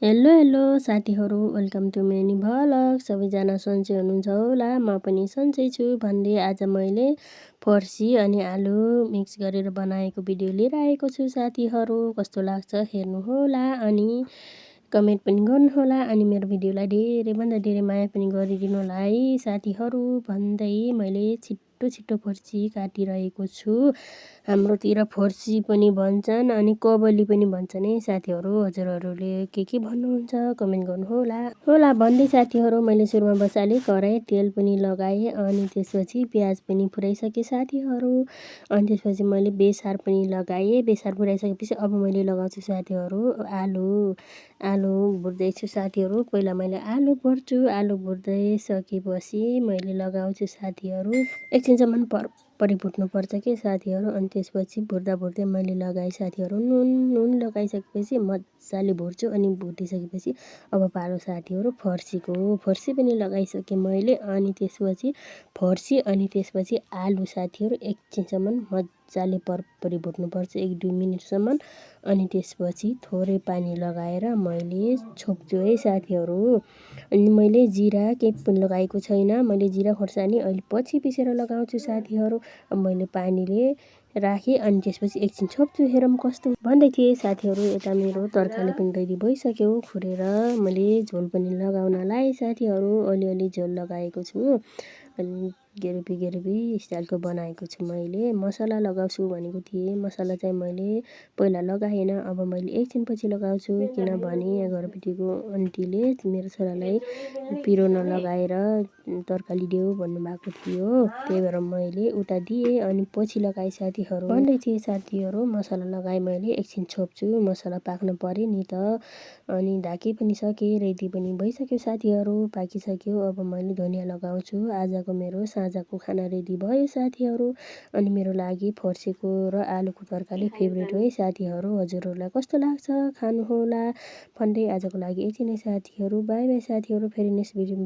Hello साथीहरू, welcome to many vlog. सबैजना सन्चै हुनुहुन्छ होला, म पनि सन्चै छु भन्दै आज मैले फर्सी अनि आलु मिक्स गरेर बनाएको भिडियो लिएर आएको छु। साथीहरू कस्तो लाग्छ हेर्नुहोला अनि कमेन्ट पनि गर्नुहोला अनि मेरो भिडियोलाई धेरैभन्दा धेरै माया पनि गरिदिनु होला है साथीहरू भन्दै मैले छिट्टो फर्सी काटिरहेको छु। हाम्रोतिर फर्सी पनि भन्छन् अनि कबली पनि भन्छन् है साथीहरू। हजुरहरूले के भन्नुहुन्छ कमेन्ट गर्नुहोला भन्दै साथीहरू मैले सुरुमा बसालेँ कराई, तेल पनि लगाएँ अनि त्यसपछि प्याज पनि फुराइसकेँ साथीहरू। अनि त्यसपछि मैले बेसार पनि लगाएँ। बेसार फुराइसकेपछि अब मैले लगाउँछु साथीहरू आलु भुट्दैछु साथीहरू। पहिला मैले आलु भर्छु। आलु भुट्दै सकेपछि मैले लगाउँछु साथीहरू। एकछिनसम्म परिभुट्नुपर्छ के साथीहरू। अनि त्यसपछि भुट्दा मैले लगाएँ साथीहरू नुन लगाइसकेपछि मजाले भुट्छु। अनि भुटिसकेपछि अब पालो साथीहरू फर्सीको। फर्सी पनि लगाइसकेँ मैले। अनि त्यसपछि फर्सी अनि त्यसपछि आलु साथीहरू एकछिनसम्म मजाले परिभुट्नुपर्छ 1-2 मिनटसम्म। अनि त्यसपछि थोरै पानी लगाएर मैले छोप्छु है साथीहरू। अनि मैले जिरा केही पनि लगाएको छैन। मैले जिरा खोर्सानी अहिले पछि पिसेर लगाउँछु साथीहरू। अब मैले पानीले राखेँ अनि त्यसपछि एकछिन छोप्छु, हेरौँ कस्तो भन्दै थिएँ साथीहरू। यता मेरो तरकारी पनि रेडी भइसक्यो। खुरेर मैले झोल पनि लगाउन लाएँ साथीहरू। अलिअलि झोल लगाएको छु अनि गेरेबी स्टाइलको बनाएको छु मैले। मसला लगाउँछु भनेको थिएँ, मसला चाहिँ मैले पहिला लगाएन, अब मैले एकछिनपछि लगाउँछु। किनभने यहाँ घरपट्टिको आन्टीले मेरो छोरालाई पिरो नलगाएर तरकारी देऊ भन्नुभएको थियो, त्यही भएर मैले उता दिएँ अनि पछि लगाएँ साथीहरू भन्दै थिएँ साथीहरू। मसला लगाएँ मैले, एकछिन छोप्छु, मसला पाक्न पर्यो नि त। अनि ढाकी पनि सकेँ, रेडी पनि भइसक्यो साथीहरू, पाकिसक्यो। अब मैले धनियाँ लगाउँछु। आजको मेरो साँझको खाना रेडी भयो साथीहरू। अनि मेरो लागि फर्सीको र आलुको तरकारी फेभरेट हो है साथीहरू। हजुरहरूलाई कस्तो लाग्छ खानुहोला भन्दै आजको लागि यति नै साथीहरू। बाई बाई साथीहरू, फेरि नेक्स्ट भिडियोमा